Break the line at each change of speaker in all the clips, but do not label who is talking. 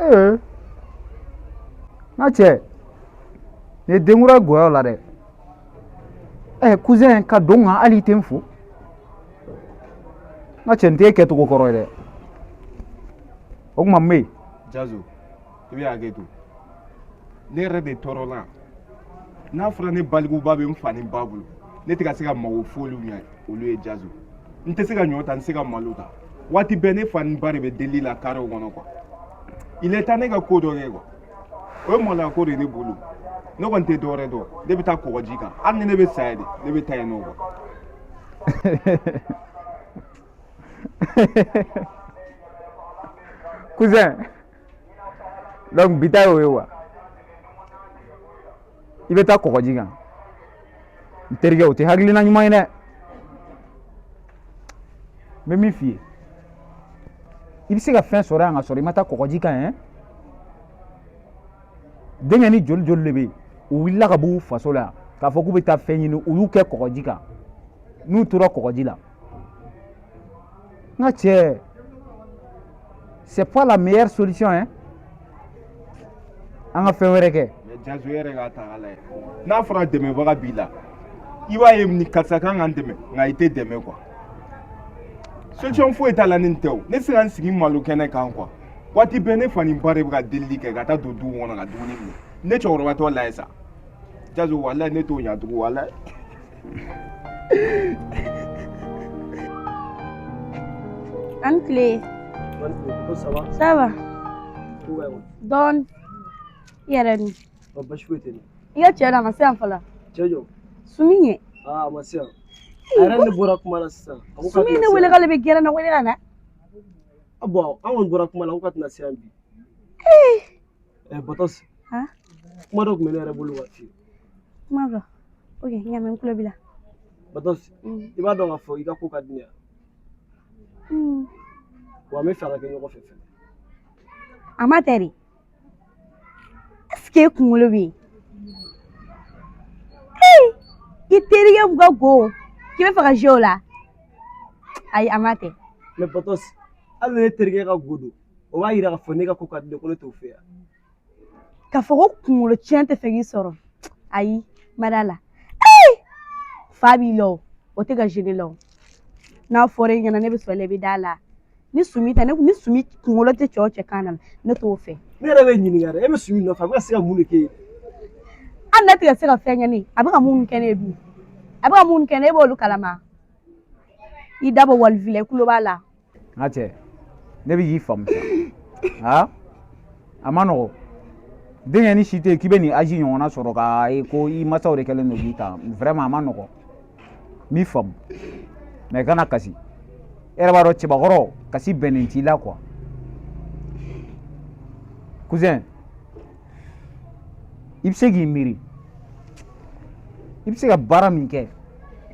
Ee, n ka cɛ, nin ye denkura goya la dɛ. Ɛ, cousin, ka don kan hali i tɛ n fo. N ka cɛ, n t'e kɛcogo kɔrɔ ye dɛ. O tuma, n bɛ yen.
Jazo, i bɛ hakɛ to, ne yɛrɛ de tɔɔrɔla. N'a fɔra ne balikuba bɛ n fa ni ba bolo, ne tɛ ka se ka mago foyi ɲɛ olu ye. Jazo, n tɛ se ka ɲɔ ta, n tɛ se ka malo ta. Waati bɛɛ ne fa ni ba de bɛ deli la karew kɔnɔ quoi. Il est temps ne ka ko dɔ kɛ quoi. O ye maloya ko de ye ne bolo. Ne kɔni tɛ dɔwɛrɛ dɔn, ne bɛ taa kɔgɔji kan. Hali ni ne bɛ sa yen de, ne bɛ taa yen nɔ quoi.
Cousin, donc bi ta y'o ye wa? I bɛ taa kɔgɔji kan, n terikɛ, o tɛ hakilina ɲuman ye dɛ. N bɛ min f'i ye, i bɛ se ka fɛn sɔrɔ yan ka sɔrɔ i ma taa kɔgɔji kan yɛ. Denkɛ ni joli joli de bɛ yen, u wulila ka b'u faso la yan k'a fɔ k'u bɛ taa fɛn ɲini, u y'u kɛ kɔgɔji kan, n'u tora kɔgɔji la. N ka cɛ, c'est pas la meilleure solution hein. An ka fɛn wɛrɛ kɛ.
Mais Jazo, yɛrɛ k'a ta k'a lajɛ, n'a fɔra dɛmɛbaga b'i la, i b'a ye ni karisa kan ka n dɛmɛ, nka i tɛ dɛmɛ quoi. Solution foyi t'a la ni nin tɛ. O ne tɛ se ka n sigi malo kɛnɛ kan quoi. Waati bɛɛ ne fa ni ba de bɛ ka delili kɛ ka taa don duw kɔnɔ ka dumuni minɛ. Ne cɛkɔrɔba tɔ lajɛ sa. Jazo, walayi, ne t'o ɲa tugun, walayi.
An tile. Ça va? Dɔɔni. I yɛrɛ dun?
Basi foyi tɛ ne.
I ka cɛ la, a ma se yan fɔlɔ?
Cɛ jɔ?
Sumi ɲɛ.
Aa, a ma se yan. A yɛrɛ ne bɔra kuma la sisan. A ko k'a
Sumi
tɛna
ne
se
wele
yan.
k'ale bɛ gɛrɛn na, wele ka na.
Ah bon, an kɔni bɔra kuma la, ko k'a tɛna se yan bi. Ɛ Batos,
Han?
kuma dɔ tun bɛ ne yɛrɛ bolo ka f'i ye.
Kuma dɔ. Ok, n y'a mɛn, n tulo b'i la.
Batos, i b'a dɔn k'a fɔ i ka ko ka di ne ye. Wa n bɛ fɛ a ka kɛ ɲɔgɔn fɛ fɛnɛ.
A ma tɛ de. Est ce que e kunkolo bɛ yen? Ee, i terikɛ mun ka go k'i bɛ fɛ ka jouer o la? Ayi, a ma tɛ.
Mais Batos, hali ni ne terikɛ ka go don, o b'a yira k'a fɔ ne ka ko ka di ne ko ne t'o fɛ yan.
K'a fɔ ko kunkolo tiɲɛ tɛ fɛ k'i sɔrɔ. Ayi, ma d'a la. Ee, fa b'i la o, o tɛ ka jouer la o. N'a fɔra e ɲɛna ne bɛ sɔrɔ la, i bɛ d'a la. Ni Sumi tɛ, ne ni Sumi kunkolo tɛ cɛ o cɛ kan na, ne t'o fɛ.
Ne yɛrɛ bɛ ɲininka dɛ, e bɛ Sumi nɔfɛ, a bɛ ka se ka mun de kɛ yen?
Hali ne tɛ ka se ka fɛn kɛ ne ye, a bɛ ka mun kɛ ne ye dun? A bɛ ka mun kɛ ne ye, e b'olu kalama? I da bɔ walifi la, i tulo b'a la.
N ka cɛ, ne bɛ k'i faamu sa. Ha, a ma nɔgɔ. Denkɛ, ni si tɛ yen k'i bɛ nin âge ɲɔgɔnna sɔrɔ ka ye ko i masaw de kɛlen don k'i ta, vraiment a ma nɔgɔ. N b'i faamu, mais kana kasi. E yɛrɛ b'a dɔn, cɛbakɔrɔ kasi bɛnnen t'i la quoi. Cousin, i bɛ se k'i miiri, i bɛ se ka baara min kɛ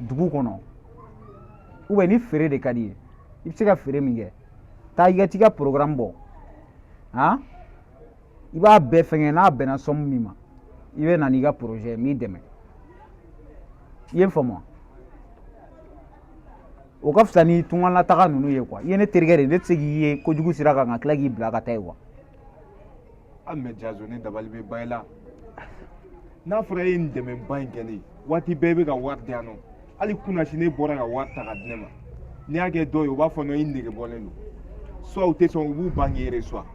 dugu kɔnɔ, ou bien ni feere de ka di ye, i bɛ se ka feere min kɛ, taa i ka t'i ka programme bɔ. Han, i b'a bɛɛ fɛngɛ, n'a bɛnna somme min ma, i bɛ na n'i ka projet ye, n b'i dɛmɛ. I ye n faamu wa? O ka fisa ni tunganlataga ninnu ye quoi. I ye ne terikɛ de ye, ne tɛ se k'i ye kojugu sira kan ka tila k'i bila ka taa yen quoi.
Ah mais Jazo, ne dabali bɛ ban i la. N'a fɔra e ye nin dɛmɛba in kɛ ne ye, waati bɛɛ i bɛ ka wari di yan nɔ. Hali kunasini ne bɔra ka wari ta ka di ne ma. N'i y'a kɛ dɔw ye, u b'a fɔ non, i nege bɔlen don. Soit u tɛ sɔn, u b'u ban k'i reçoit.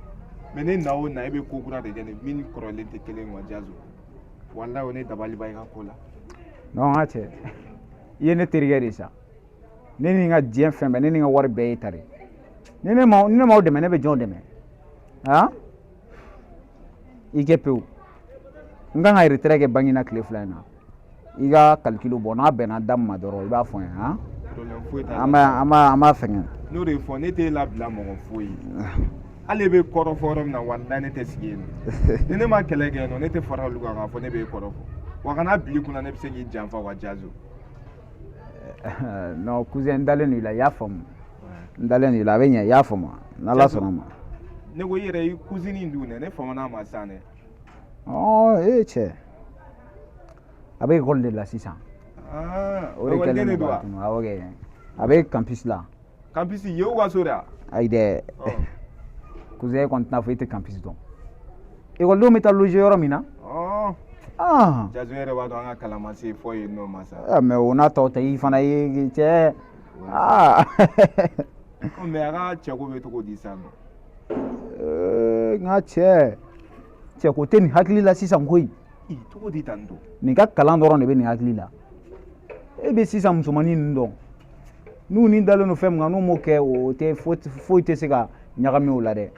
Mais ne na o na, e bɛ ko kura de kɛ ne min ni kɔrɔlen tɛ kelen ye quoi. Jazo, walayi, o ne dabali ban i ka ko la.
Non, n ka cɛ, i ye ne terikɛ de ye sa. Ne ni n ka diɲɛ fɛn bɛɛ, ne ni n ka wari bɛɛ ye ta de. Ni ne m'aw dɛmɛ, ne bɛ jɔn dɛmɛ? Han, i kɛ pewu. N kan ka retrait kɛ banque na tile 2 in na. I ka calcul bɔ, n'a bɛnna da min ma dɔrɔn, i b'a fɔ n ye. Han,
Problème foyi t'a la.
An b'a fɛngɛ.
N'o de fɔ, ne t'e labila mɔgɔ foyi ye. Hali e bɛ kɔrɔfɔ yɔrɔ min na, walayi, ne tɛ sigi yen nɔ. Ni ne ma kɛlɛ kɛ yen nɔ, ne tɛ fara olu kan k'a fɔ ne b'e kɔrɔfɔ. Wa kana bila i kunna ne bɛ se k'i janfa wa, Jazo.
Non cousin, n dalen don i la, i y'a faamu. N dalen don i la, a bɛ ɲɛ, i y'a faamu, n'Ala sɔnna ma.
Ne ko i yɛrɛ, i cousine in dun dɛ, ne famana a ma sisan dɛ.
Ɔ, e cɛ, a bɛ école de la sisan.
Ah,
o de kɛlen
de
don
don
k'a
wa?
tunu. Awɔ kɛ, a bɛ campus la.
Campus yen y'u ka so de wa?
Ayi dɛ.
Ɔ.
Cousin, e kɔni tɛna fɔ e tɛ campus dɔn. Ekɔlidenw bɛ taa loger yɔrɔ min na. Ah.
Jazo yɛrɛ b'a dɔn an ka kalan ma se fɔ yen nɔ ma sa.
Ah, mais o n'a tɔw ta i fana ye cɛ. Ah.
Mais a ka cɛko bɛ cogo di sisan nɔ?
N ka cɛ, cɛko tɛ nin hakili la sisan koyi.
I cogo di tan to?
Nin ka kalan dɔrɔn de bɛ nin hakili la. E bɛ sisan musomanin ninnu dɔn. N'u ni dalen don fɛn min kan, n'u m'o kɛ, o tɛ foyi tɛ se ka ɲagami o la dɛ.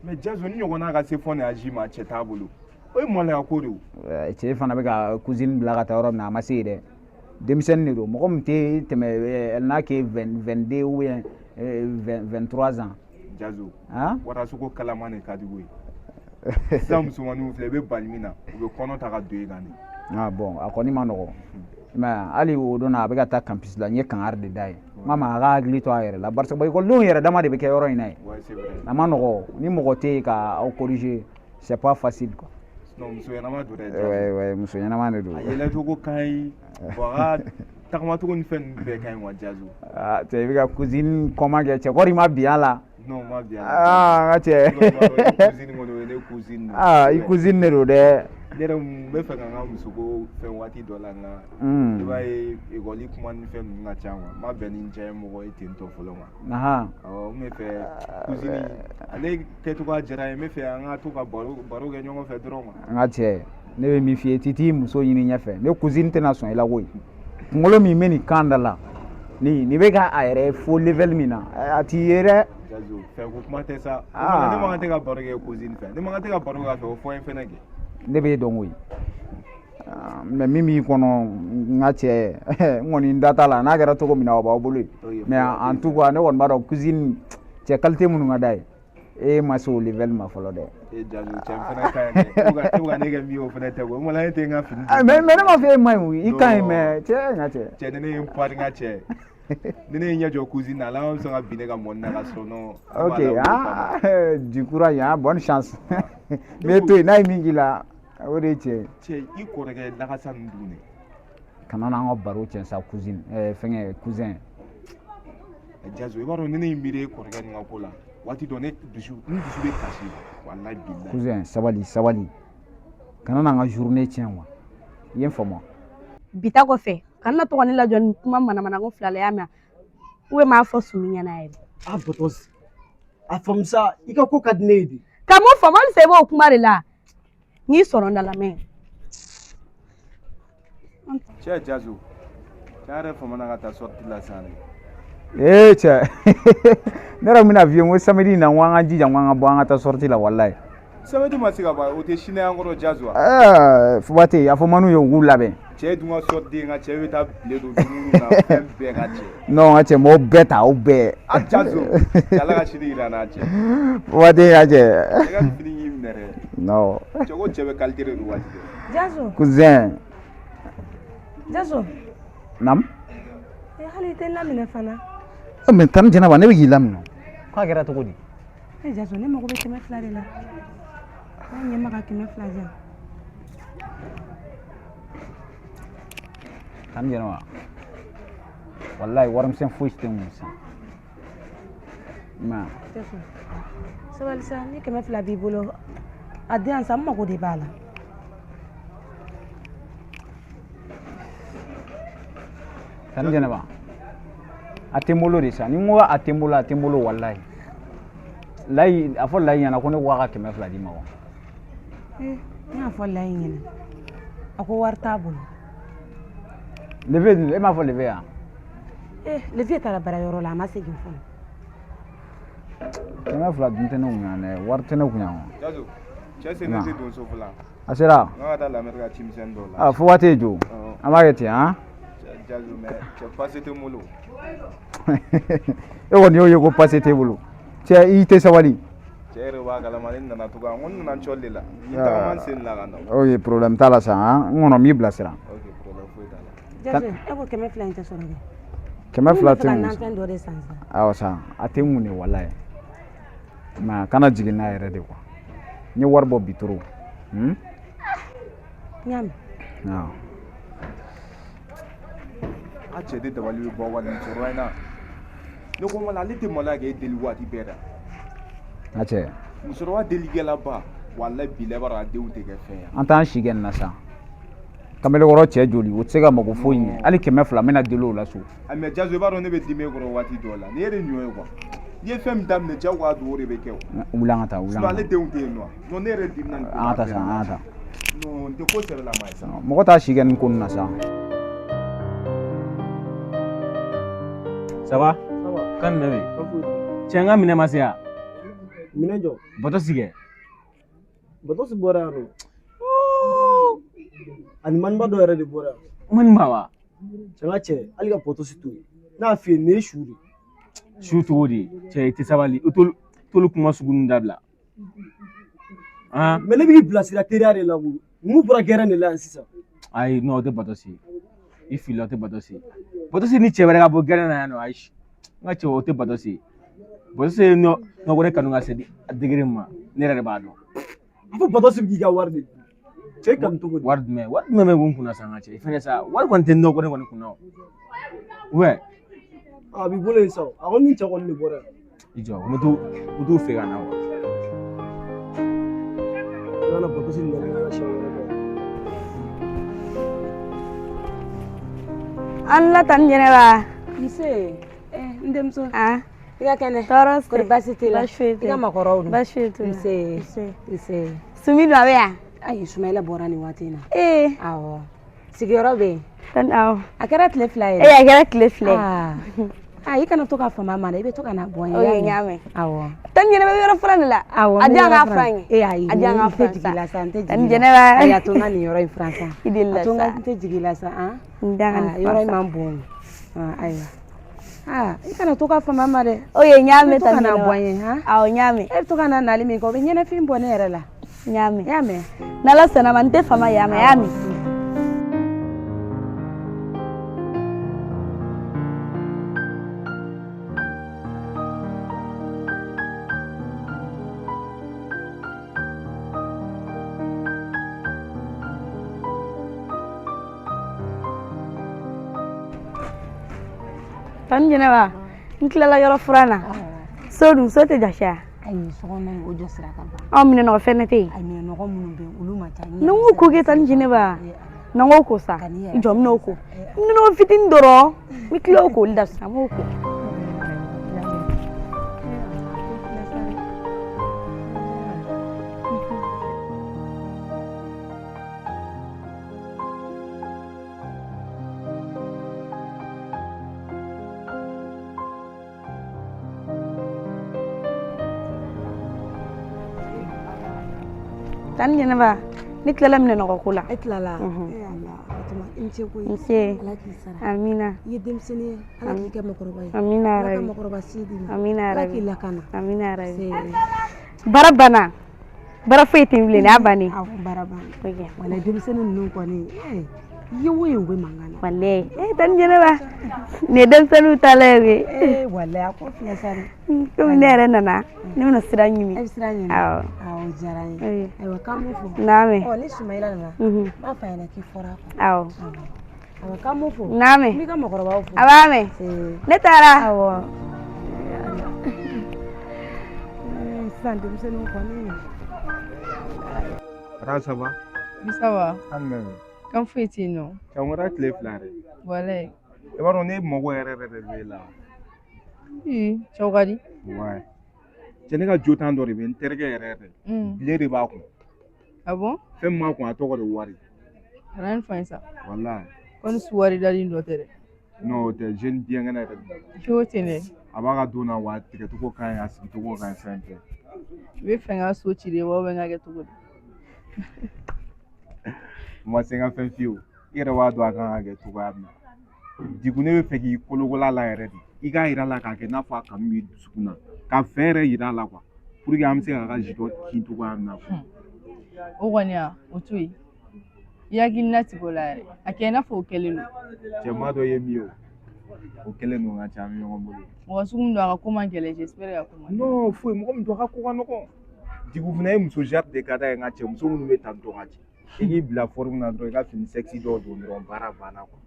Mais Jazo, ni ɲɔgɔnna ka se fɔ nin âge ma, cɛ t'a bolo. O ye maloya ko de ye.
Cɛ fana bɛ ka cousine bila ka taa yɔrɔ min na, a ma se yen dɛ. Denmisɛnnin de don, mɔgɔ min tɛ tɛmɛ, elle n'a que 22 ou bien 23 ans.
Jazo.
Han?
Warasogo kalama de ka di o ye. Sisan musomaninw filɛ, i bɛ bali min na, u bɛ kɔnɔ ta ka don e kan de.
Ah bon, a kɔni ma nɔgɔn. Mais hali o don na, a bɛ ka taa campus la, n ye kangari de d'a ye. N k'a ma a ka hakili to a yɛrɛ la, barisa ekɔlidenw yɛrɛ dama de bɛ kɛ yɔrɔ in na yen.
Ouais, c'est vrai.
A ma nɔgɔn, ni mɔgɔ tɛ yen ka aw corriger, c'est pas facile quoi.
Non, muso ɲɛnama don dɛ, Jazo.
Ouais, muso ɲɛnama de don.
A yɛlɛcogo ka ɲi, bon, a ka tagamacogo ni fɛn ninnu bɛɛ ka ɲi wa, Jazo.
Ah, cɛ, i bɛ ka cousine kɔma kɛ, cɛ kɔri ma bin a la.
Non, ma bin a la.
Ah, n ka cɛ.
Cousine kɔni, o ye ne cousine de ye.
Ah, i cousine de don dɛ.
Ne yɛrɛ mun bɛ fɛ ka n ka musoko fɛn waati dɔ la, nka i b'a ye ekɔli kuma ni fɛn ninnu ka ca quoi. N ma bɛn ni n diya mɔgɔ ye ten tɔ fɔlɔ quoi. Awɔ, n bɛ fɛ cousine ale kɛcogoya diyara n ye, n bɛ fɛ an ka to ka baro baro kɛ ɲɔgɔn fɛ dɔrɔn quoi.
N ka cɛ, ne bɛ min f'i ye, t'i t'i muso ɲini ɲɛfɛ, ne cousine tɛna sɔn i la koyi. Kunkolo min bɛ nin kan da la, nin bɛ ka a yɛrɛ fo level min na, a t'i ye dɛ.
Jazo, fɛn ko kuma tɛ sa.
Ah.
Ne man kan tɛ ka baro kɛ cousine fɛ, ne man kan tɛ ka baro kɛ a fɛ, o fɔ n ye fɛnɛ kɛ.
Ne b'e dɔn koyi. Ah, mais min b'i kɔnɔ, n ka cɛ, n kɔni n da t'a la, n'a kɛra cogo min na, o b'aw bolo yen. Mais en tout cas, ne kɔni b'a dɔn cousine cɛ qualité minnu ka d'a ye, e ma se o level ma fɔlɔ dɛ.
E Jazo, cɛ fana ka ɲi dɛ. E bɛ ka ne kɛ min ye, o fana tɛ koyi. O kuma la e tɛ n ka fini.
Ah, mais ne m'a fɔ e ma ɲi o, i ka ɲi, mais cɛ, n ka cɛ.
Cɛ, ni ne ye n pari, n ka cɛ, ni ne ye ɲɛ jɔ cousine na, ala bɛ sɔn ka bin ne ka mɔni na ka sɔrɔ nɔ.
Ok, ah, du courage, hein, bonne chance. N bɛ to yen, n'a ye min k'i la, o de ye tiɲɛ ye.
Cɛ, i kɔrɔkɛ lagasa ninnu dun dɛ.
Kana n'an ka baro tiɲɛ sa, cousine, fɛngɛ, cousin.
Jazo, i b'a dɔn ni ne ye miiri e kɔrɔkɛ nin ka ko la waati dɔ, ne dusu, n dusu bɛ kasi, walayi bilayi.
Cousin, sabali, sabali, kana n'an ka journée tiɲɛ quoi, i ye n faamu wa?
Bi ta kɔfɛ, kana na to ka ne lajɔ ni kuma manamana ko fila la, y'a mɛn? Ou bien m'a fɔ Sumi ɲɛna yɛrɛ.
A Bɔtɔsi, a faamu sa, i ka ko ka di ne ye de.
Ka mun faamu? Halisa i b'o kuma de la, n y'i sɔrɔ n da lamɛn.
Cɛ Jazo, cɛ yɛrɛ famana ka taa sortie la sisan dɛ.
Ee cɛ, ne yɛrɛ bɛna f'i ye n ko samedi in na, n ko an ka jija, n ko an ka bɔ, an ka taa sortie la, walayi.
Samedi ma se ka ban, o tɛ sini an kɔrɔ, Jazo wa?
Ɛɛ, fuba tɛ yen, a fɔ Manu ye u k'u labɛn.
Cɛ dun ka sortie, nka cɛ bɛ taa bile don dumuni na, fɛn bɛɛ ka cɛ.
Non, n ka cɛ, mɔgɔw bɛɛ ta, aw bɛɛ.
A Jazo, Ala ka sini yira n na, cɛ.
Fuba tɛ yen, ka cɛ.
E ka fini y'i minɛ dɛ.
Non.
Cɛ ko cɛ bɛ qualité de don waati bɛɛ.
Jazo.
Cousin.
Jazo.
Nam.
E hali i tɛ n laminɛ fana.
Mais tani Jɛnɛba, ne bɛ k'i laminɛ. K'a kɛra cogo di?
E Jazo, ne mago bɛ 200 de la. Ne ɲɛ ma ka 200 di yan.
Tani Jɛnɛba, walayi warimisɛn foyi tɛ n kun sisan. I m'a ye?
Jazo, sabali sa, ni 200 b'i bolo, a di yan sa, n mago de b'a la.
Tani Jɛnɛba, a tɛ n bolo de sa. Ni n ko a tɛ n bolo, a tɛ n bolo, walayi. Layi, a fɔ Layi ɲɛna ko ne ko k'a ka 200 d'i ma wa?
Eh, ne y'a fɔ Layi ɲɛna, a ko wari t'a bolo.
Leve dun, e m'a fɔ Leve yan?
Eh, Leve taara baarayɔrɔ la, a ma segin fɔlɔ.
200 dun tɛ ne kun yan dɛ, wari tɛ ne kun yan wa.
Jazo, cɛ sen tɛ donso fɔlɔ.
A sera?
N ka taa lamɛri ka cimisɛnnin dɔw la.
Ah, fo waati ye jo. An b'a kɛ ten han.
Jazo, mais cɛ, passe tɛ n bolo.
E kɔni y'o ye ko passe t'e bolo. Cɛ, i tɛ sabali.
Cɛ yɛrɛ b'a kalama, ne nana cogoya, n ko n nana n cɔli de la. N tagama n sen la ka na.
Ok, problème t'a la sa han, n kɔnɔ n b'i bilasira.
Ok, problème foyi t'a la.
Jazo, e ko 200 in tɛ sɔrɔ kɛ?
200 tɛ n kun.
N bɛ fɛ ka nafɛn dɔ de san sisan.
Awɔ sa, a tɛ n kun de walayi. Mais kana jigin n'a yɛrɛ de quoi. N ye wari bɔ bi trop.
N y'a mɛn.
Awɔ.
A cɛ de dabali bɛ bɔ wa nin cɛkɔrɔba in na. Ne ko ma ale tɛ maloya k'e deli waati bɛɛ da.
N ka cɛ.
Musokɔrɔba delikɛlaba, walayi bilayi i b'a dɔn a denw tɛ kɛ fɛn ye.
An t'an si kɛ nin na sa. Kamelekɔrɔ cɛ joli, o tɛ se ka mago foyi ɲɛ. Hali 200 n bɛna deli o la so.
A mais Jazo, i b'a dɔn ne bɛ dimi e kɔrɔ waati dɔw la. Nin ye de ɲɔ ye quoi. N'i ye fɛn min daminɛ diyagoya don, o de bɛ kɛ o.
Wuli an ka taa, wuli an
Sinon
ka
ale
taa.
denw tɛ yen nɔ. Non, ne yɛrɛ dimina nin ko
An
la
ka taa
bɛɛ
sa,
la.
an ka taa.
Non, n tɛ ko sɛbɛlama ye sa.
Mɔgɔ t'a si kɛ nin ko nin na sa.
Ça va?
Ça va.
Kan jumɛn bɛ yen?
Kan foyi tɛ.
Cɛ, n ka minɛ ma se yan.
Minɛ jɔ.
Bato si kɛ.
Bato si bɔra yan nɔ. Ani maniba dɔ yɛrɛ de bɔra yan.
Maniba wa?
Cɛ, n ka cɛ, hali ka pɔtɔ si to yen. N'a f'i ye nin ye su de.
Su cogo di? Cɛ, i tɛ sabali. I t'olu kuma sugu ninnu dabila. Han?
Mais ne b'i bilasira teriya de la koyi. Ninnu bɔra gɛrɛn de la yan sisan.
Ayi, non, o tɛ bato si. I filila, o tɛ bato si. Bato si ni cɛ wɛrɛ ka bɔ gɛrɛn na yan nɔ, ayi. N ka cɛ, o tɛ bato si. Bato si ye nɔ ko ne kanu ka se a degré min ma, ne yɛrɛ de b'a dɔn.
A fɔ bato si bɛ k'i ka wari de dun. Cɛ kanu cogo di?
Wari jumɛn? Wari jumɛn bɛ n kunna sa n ka cɛ? I fɛnɛ sa, wari kɔni tɛ nɔ ko ne kɔni kunna o. Ouais.
A b'i bolo yen sa o. A kɔni ni cɛ kɔni de bɔra yan.
I jɔ, n bɛ t'u fɛ ka na wa.
I kana bato si nana ka siɲɛ wɛrɛ kɛ.
An la tan Jɛnɛba.
Nse, n denmuso.
Ah.
I ka kɛnɛ?
Tɔɔrɔ tɛ.
Kɔri baasi t'i la?
Baasi foyi tɛ.
I ka makɔrɔw dun?
Baasi foyi t'u la.
Nse.
Nse.
Nse.
Sumi dun, a bɛ yan?
Ayi, Sumayila bɔra nin waati in na.
Ee.
Awɔ. Sigiyɔrɔ bɛ yen.
Tan awɔ.
A kɛra tile 2 ye.
Ee, a kɛra tile 2 ye.
Aa. Aa, i kana to ka fama a ma dɛ, i bɛ to ka na bɔ n ye.
Ok, n y'a mɛn.
Awɔ.
Tan Jɛnɛba bɛ yɔrɔ furan de la.
Awɔ.
A di yan k'a furan ye.
Ee ayi,
A di yan k'a
n tɛ
furan
jigin
sa.
i la sa, n tɛ
Tan
jigin i la.
Jɛnɛba.
Ayi, a to n ka nin yɔrɔ in furan sa.
I delila
A to n ka
sa.
n tɛ jigin i la sa, an.
N da ka nin
Aa, yɔrɔ in
furan sa.
man bon. Aa, ayiwa. Aa, i kana to ka fama a ma dɛ.
Ok, n y'a
I bɛ
mɛn
to ka
Tan
na
Jɛnɛba.
bɔ n ye, han.
Awɔ, n y'a mɛn.
E bɛ to ka na nali min kɛ, o bɛ ɲɛnafin bɔ ne yɛrɛ la.
N y'a mɛn.
I y'a mɛn?
N'Ala sɔnna ma, n tɛ fama yan ma, i y'a mɛn. Tan Jɛnɛba, n tilala yɔrɔ furan na. So dun, so tɛ jɔsi wa?
Ayi, sokɔnɔ in o jɔsira ka ban.
Aw minɛnɔgɔ fɛnɛ tɛ yen.
Ayi, minɛnɔgɔ minnu bɛ yen, olu man ca.
Ni n ko ko kɛ Tan Jɛnɛba, na n k'o ko sa. I jɔ, n bɛn'o ko. Minɛnɔgɔ fitinin dɔrɔn, n bɛ tila o koli la sisan, n b'o ko. Tan Jɛnɛba, ne tilala minɛnɔgɔ ko la.
E tilala?
Mhm.
Ee Ala, Fatuma, i ni ce koyi.
N ce.
Ala k'i sara.
Amina.
I ye denmisɛnnin ye, Ala k'i kɛ mɔgɔkɔrɔba ye.
Amina
Ala ka
yarabi.
mɔgɔkɔrɔba si d'i ma.
Amina
Ala
yarabi.
k'i lakana.
Amina yarabi.
Se.
Baara banna. Baara foyi tɛ n bilen, nin y'a bannen.
Awɔ, baara banna.
Ok.
Walayi, denmisɛnnin ninnu kɔni, ee, ye o ye u bɛ mankan na.
Walayi. Ee Tan Jɛnɛba, nin ye denmisɛnninw taala ye koyi.
Ee walayi, a ko filɛ sa dɛ.
Komi ne yɛrɛ nana, ne bɛna sira ɲini.
E bɛ sira ɲini?
Awɔ.
Awɔ, o diyara n ye.
Oui.
Ayiwa, k'an b'u fo.
N'a mɛn.
Ɔ, ni Sumayila nana,
Mhm.
n b'a f'a ɲɛna k'i fɔra a kɔ.
Awɔ.
Awɔ, k'an b'u fo.
N'a mɛn.
N b'i ka mɔgɔkɔrɔbaw fo.
A b'a mɛn.
Se.
Ne taara.
Awɔ. Ee, sisan denmisɛnninw kɔni.
Ara, ça va?
Bi ça va?
An jumɛn bɛ?
Kan foyi tɛ yen nɔ.
Cɛ, n kɛra tile 2 yɛrɛ.
Walayi.
I b'a dɔn ne mago yɛrɛ yɛrɛ de b'e la.
Ee, cɛw ka di.
Ouais. Cɛ, ne ka jo tan dɔ de bɛ n terikɛ yɛrɛ yɛrɛ. Bile de b'a kun.
Ah bon?
Fɛn min b'a kun, a tɔgɔ de wari.
Kana nin fɔ n ye sa.
Walayi.
Ko ni suwari dalen dɔ tɛ dɛ.
Non, o tɛ, jeune bien kɛnɛ yɛrɛ de don.
I y'o ten dɛ.
A b'a ka don na wa, a tigɛcogo ka ɲi, a sigicogo ka ɲi, fɛn bɛɛ.
I bɛ fɛ n ka so ci de wa, n ka kɛ cogo di?
O ma se n ka fɛn f'i ye o. I yɛrɛ b'a dɔn a kan ka kɛ cogoya min na. Digu, ne bɛ fɛ k'i kolokola la yɛrɛ de. I k'a yira a la k'a kɛ i n'a fɔ a kanu b'i dusukun na. Ka fɛn yɛrɛ yira a la quoi. Pour que an bɛ se k'a ka jitɔ kin cogoya min na quoi.
O kɔni a, o to yen. I hakilina tigɛ o la yɛrɛ. A kɛ i n'a fɔ o kɛlen don.
Cɛ, m'a dɔn i ye min ye o. O kɛlen don ka ca, an bɛ ɲɔgɔn bolo.
Mɔgɔ sugu min don, a ka ko man gɛlɛn, j'espère a ko man gɛlɛn.
Non, foyi, mɔgɔ min don, a ka ko ka nɔgɔn. Digu fana ye muso genre de ka d'a ye n ka cɛ, muso minnu bɛ tan tɔ ka cɛ. I k'i bila forme na dɔrɔn, i ka fini sexy dɔw don dɔrɔn, baara banna quoi.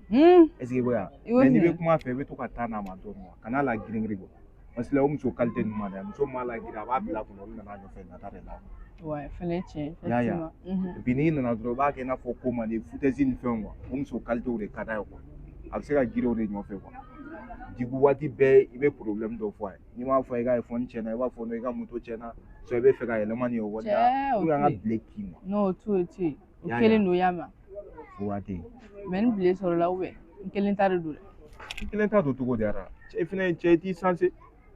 Est ce que i bɛ yan?
I b'o
Mais n'i
fɛ.
bɛ kuma a fɛ, i bɛ to ka taa n'a ma dɔɔnin quoi. Kana la girin girin quoi. Parce que o muso qualité ninnu ma dɛ, muso min b'a la girin, a b'a bila kunna olu nana a nɔfɛ nata de la.
Ouais, fɛnɛ ye tiɲɛ ye,
I y'a ye wa?
effectivement.
Et puis n'i nana dɔrɔn, i b'a kɛ i n'a fɔ ko man di, foutaise ni fɛnw quoi. O muso qualité de ka d'a ye quoi. A bɛ se ka girin o de nɔfɛ quoi. Du coup waati bɛɛ i bɛ problème dɔ fɔ a ye. N'i m'a fɔ i ka iPhone tiɲɛna, i b'a fɔ non, i ka moto tiɲɛna, soit i bɛ fɛ ka yɛlɛma nin ekɔli la,
Cɛ, o
ou bien an ka
to yen.
bile kin quoi.
Non, o to yen, o to yen. O
I y'a ye
kelen
wa?
don, y'a mɛn.
O waati.
Mais ni bile sɔrɔla ou bien n kelen ta de don dɛ.
I kelen ta don cogo di ara? Cɛ fɛnɛ, cɛ i t'i sanse.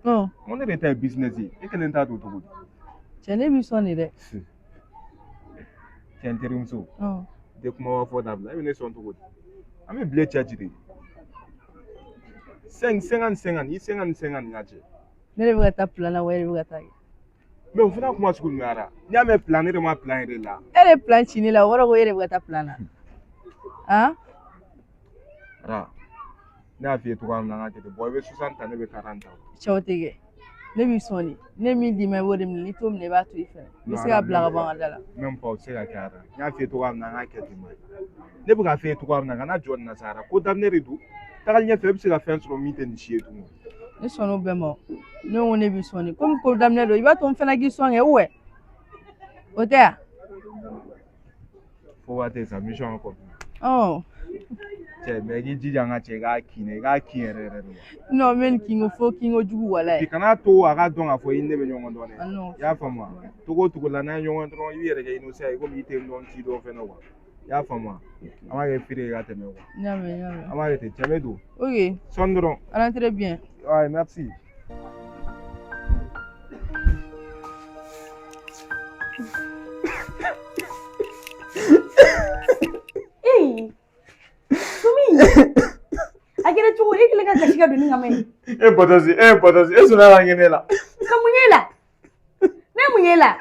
Ɔn.
N ko ne de ta ye business ye, e kelen ta don cogo di?
Cɛ, ne b'i sɔn de dɛ.
Cɛ, n terimuso.
Ɔn.
I tɛ kumaba fɔ dabila, e bɛ ne sɔn cogo di? An bɛ bile cɛ ci de. 5 50 50, i 50 50 ŋa cɛ.
Ne de bɛ ka taa plan na wa e de bɛ ka taa kɛ?
Mais o fana kuma sugu jumɛn ara? N'i y'a mɛn plan, ne de ma plan yɛrɛ la.
E de ye plan ci ne la, o kɔrɔ ko e de bɛ ka taa plan na. Han?
Ara, ne y'a f'i ye cogoya min na, an ka kɛ ten. Bon, i bɛ 60 ta, ne bɛ 40 ta.
Cɛ, o tɛ kɛ. Ne b'i sɔn de. Ne ye min d'i ma, i b'o de minɛ. N'i t'o minɛ, i b'a to yen fɛnɛ. I bɛ se k'a bila ka bɔ an ka da la.
Même pas, o tɛ se ka kɛ ara. N y'a f'i ye cogoya min na, an ka kɛ ten ma. Ne bɛ k'a f'i ye cogoya min na, kana jɔ nin na sa ara. Ko daminɛ de don. Tagali ɲɛfɛ, e bɛ se ka fɛn sɔrɔ min tɛ nin si ye tugun.
Ne sɔnn'o bɛɛ ma o. Ne ko ne b'i sɔn de. Komi ko daminɛ don, i b'a to n fana k'i sɔn kɛ ou o tɛ yan?
Fo waati sa, mission accomplie.
Ɔn.
Cɛ, mais i k'i jija n ka cɛ, i k'a kin dɛ, i k'a kin yɛrɛ yɛrɛ de wa.
Non, n bɛ nin kinko fo kinko jugu walayi.
Bi kana to a ka dɔn k'a fɔ i ni ne bɛ ɲɔgɔn dɔn dɛ.
Ah non.
I y'a faamu wa? Togo o togo la, n'an ye ɲɔgɔn dɔrɔn, i b'i yɛrɛ kɛ innocent ye komi i tɛ n dɔn, n t'i dɔn fɛnɛ quoi. I y'a faamu wa? An b'a kɛ firi ye ka tɛmɛ quoi.
N y'a mɛn, n y'a mɛn.
An b'a kɛ ten, cɛ bɛ don.
Ok.
Sɔɔni dɔrɔn.
Rentrez bien.
Ouais, merci.
Ee, Sumi, a kɛra cogo di? E kɛlen ka kasi ka don ni kama ye.
E Batɔsi, e Batɔsi, e sɔnna ka kɛ ne la.
Ka mun y'e la? Ne ye mun y'e la?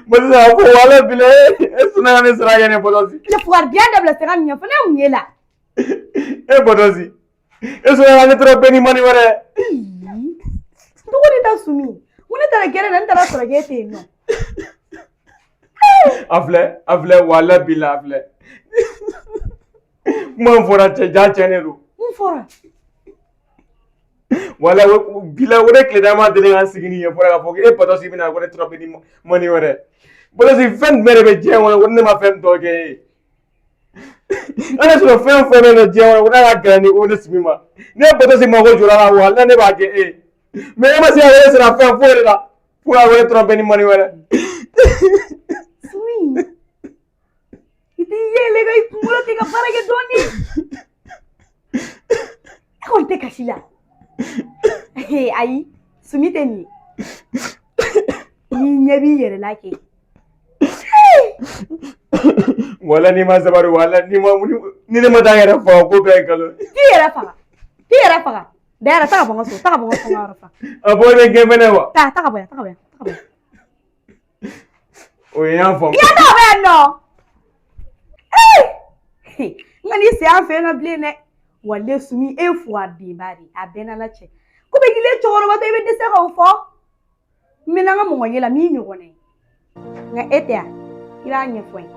Batɔsi, a fɔ wala bila e sɔnna ka ne sara kɛ ne Batɔsi.
Cɛ, fugaridiya dabila sa, ka nin ɲɛfɔ, ne ye mun y'e la?
E Batɔsi, e sɔnna ka ne tɔrɔ bɛɛ ni mani wɛrɛ.
Cogo di ta Sumi? N ko ne taara gɛrɛn na, n taara sɔrɔ k'e tɛ yen nɔ.
A filɛ, a filɛ, wala bila a filɛ. Kuma in fɔra cɛ, ja tiɲɛ de don.
Mun fɔra?
Wala bila o de tile dama deli ka sigi ni ɲɛfɔra k'a fɔ e Batɔsi bɛna ko ne tɔrɔ bɛ ni mani wɛrɛ. Batɔsi, fɛn jumɛn de bɛ diɲɛ kɔnɔ ko ne ma fɛn tɔ kɛ e ye? An y'a sɔrɔ fɛn o fɛn bɛ yen nɔ diɲɛ kɔnɔ ko n'a ka gɛlɛn ni o ne Sumi ma. Ne Batɔsi mako jɔra la wala ne b'a kɛ e ye. Mais e ma se ka wele sara fɛn foyi de la. Fo ka wele tɔrɔ bɛ ni mani wɛrɛ.
Sumi, i t'i yɛlɛ ka i kunkolo tigɛ ka baara kɛ dɔɔni. E kɔni tɛ kasi la. Ayi, Sumi tɛ nin ye. N'i ɲɛ b'i yɛrɛ la kɛ.
Wala n'i ma sabari, wala n'i ma ni ne ma taa n yɛrɛ faga, ko bɛɛ ye nkalon.
T'i yɛrɛ faga. T'i yɛrɛ faga. Dayɛlɛ, taa ka bɔ n ka so, taa ka bɔ n ka so, n ka yɔrɔ fa.
A fɔ ne gɛn fɛnɛ wa.
Taa, taa ka bɔ yan, taa ka bɔ yan, taa ka bɔ yan.
O ye n y'a faamu.
I ka taa ka bɔ yan nɔ. N ka n'i sen an fɛ yen nɔ bilen dɛ. Wale Sumi, e ye fugaridenba de ye, a bɛɛ n'Ala cɛ. Ko bɛ k'i cɛkɔrɔba tɔ, i bɛ dɛsɛ k'o fɔ. N mɛnna n ka mɔgɔ ɲɛ la min ɲɔgɔnna ye. Nka e tɛ yan, i b'a ɲɛfɔ n ye.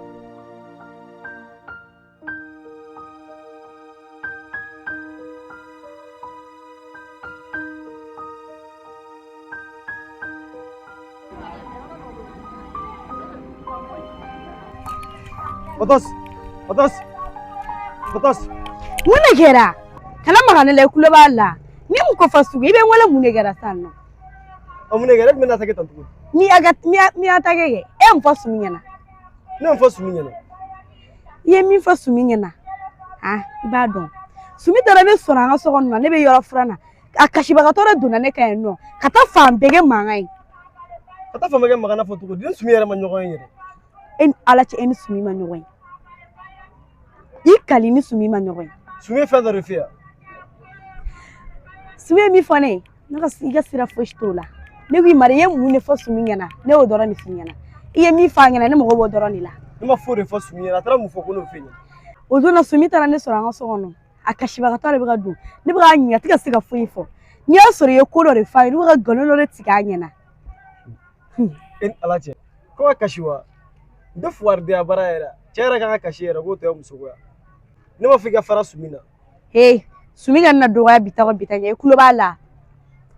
Batɔsi, Batɔsi, Batɔsi.
Mun de kɛra? Kana maga ne la, i tulo b'a la. Ni mun ko fɔ sugu, i bɛ n wele mun de kɛra sisan nɔ?
A mun de kɛra? E tun bɛ na ta kɛ tan tuguni.
Mi a ta kɛ e ye mun fɔ Sumi ɲɛna?
Ne ye mun fɔ Sumi ɲɛna?
I ye min fɔ Sumi ɲɛna, ah, i b'a dɔn. Sumi taara ne sɔrɔ an ka so kɔnɔ, ne bɛ yɔrɔ furan na. A kasibagatɔ de donna ne kan yen nɔ, ka taa fan bɛɛ kɛ mankan ye.
Ka taa fan bɛɛ kɛ mankan na fɔ cogo di? Ne Sumi yɛrɛ ma ɲɔgɔn ye yɛrɛ.
E ni Ala cɛ, e ni Sumi ma ɲɔgɔn ye. I kali ni Sumi ma ɲɔgɔn ye.
Sumi ye fɛn dɔ de f'i ye?
Sumi ye min fɔ ne ye, ne ka i ka sira fosi t'o la. Ne ko i ma de, i ye mun de fɔ Sumi ɲɛna? Ne y'o dɔrɔn de f'i ɲɛna. I ye min fɔ a ɲɛna, ne mago b'o dɔrɔn de la.
Ne ma foyi de fɔ Sumi ɲɛna, a taara mun fɔ ko n'o f'e ɲɛna?
O don na, Sumi taara ne sɔrɔ an ka so kɔnɔ. A kasibagatɔ de bɛ ka don. Ne bɛ k'a ɲininka, a tɛ ka se ka foyi fɔ. N'i y'a sɔrɔ i ye ko dɔ de f'a ye, n'u bɛ ka nkalon dɔ de tigɛ a ɲɛna.
E ni Ala cɛ, ko ka kasi wa? N tɛ fugaridenya baara yɛrɛ. Cɛ yɛrɛ kan ka kasi yɛrɛ k'o tɔ ye musogo ya. Ne m'a fɔ i ka fara Sumi na.
He, Sumi ka na dɔgɔya bi ta kɔ bi ta ɲɛ, i tulo b'a la.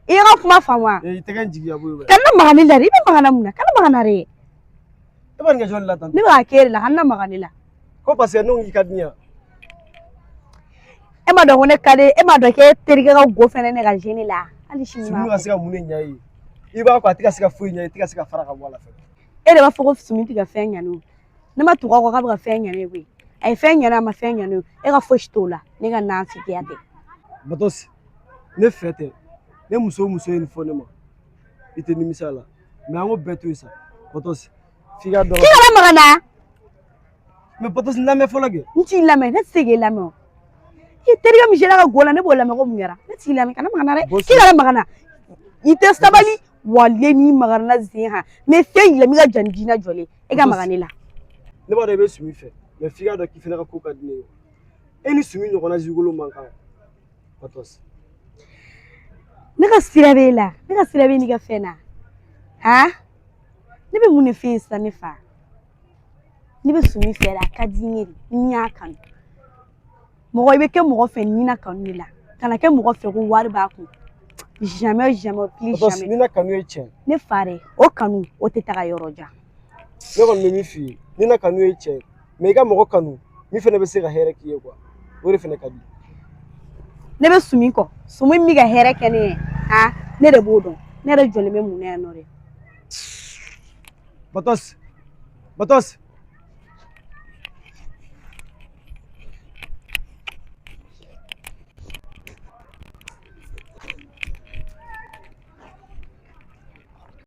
I ye n ka kuma faamu wa?
I tɛgɛ in jigin ka bɔ yen.
Kana maga ne la dɛ, i bɛ maga n na mun na? Kana maga n na dɛ.
E b'a nin kɛ jɔn de la tan?
Ne bɛ k'a k'e de la, kana maga ne la.
Ko parce que ne ko k'i ka di ne ye.
E m'a dɔn ko ne ka di, e m'a dɔn k'e terikɛ ka go fɛnɛ ne ka ne la. Hali sini
Sumi ka se ka mun de ɲa i ye? I b'a kɔ a tɛ ka se ka foyi ɲɛ, i tɛ ka se ka fara ka bɔ a la fɛnɛ.
E de b'a fɔ ko Sumi tɛ ka fɛn ɲa ne ye. Ne ma tugu a kɔ k'a bɛ ka fɛn ɲa ne ye koyi. A ye fɛn ɲa ne ye, a ma fɛn ɲa ne ye. E ka fosi t'o la. Ne ka nafigiya tɛ.
Batos, ne fɛ tɛ. Ne muso o muso ye nin fɔ ne ma, i tɛ nimisa a la. Mais an k'o bɛɛ to yen sa. Batos, f'i k'a dɔn.
K'i kana maga n na.
Mais Batos, n lamɛn fɔlɔ kɛ.
N t'i lamɛn, ne tɛ se k'e lamɛn o. I terikɛ min sera ka go la, ne b'o lamɛn ko mun kɛra? Ne t'i lamɛn, kana maga n na dɛ. K'i kana maga n na. I tɛ sabali, wale n'i magara n na zen han. N bɛ fɛn yira min ka jan ni diinɛ jɔlen. E ka maga ne la.
Ne b'a dɔn i bɛ Sumi fɛ, mais f'i k'a dɔn k'i fana ka ko ka di ne ye. E ni Sumi ɲɔgɔnna zigolo man kan. Batos.
Ne ka sira b'e la, ne ka sira b'e n'i ka fɛn na. Han? Ne bɛ mun de f'e ye sisan ne fa? Ne bɛ Sumi fɛ de, a ka di n ye de, n y'a kanu. Mɔgɔ i bɛ kɛ mɔgɔ fɛ ni na kanu de la. Kana kɛ mɔgɔ fɛ ko wari b'a kun. Jamais, jamais, plus jamais.
Ni na kanu ye tiɲɛ.
Ne fa dɛ, o kanu o tɛ taga yɔrɔ jan.
Ne kɔni bɛ min f'i ye, ni na kanu ye tiɲɛ ye, mais i ka mɔgɔ kanu min fana bɛ se ka hɛrɛ k'i ye quoi, o de fana ka di.
Ne bɛ Sumi kɔ, Sumi min bɛ ka hɛrɛ kɛ ne ye, han, ne de b'o dɔn. Ne yɛrɛ jɔlen bɛ mun na yan nɔ de?
Batos, Batos.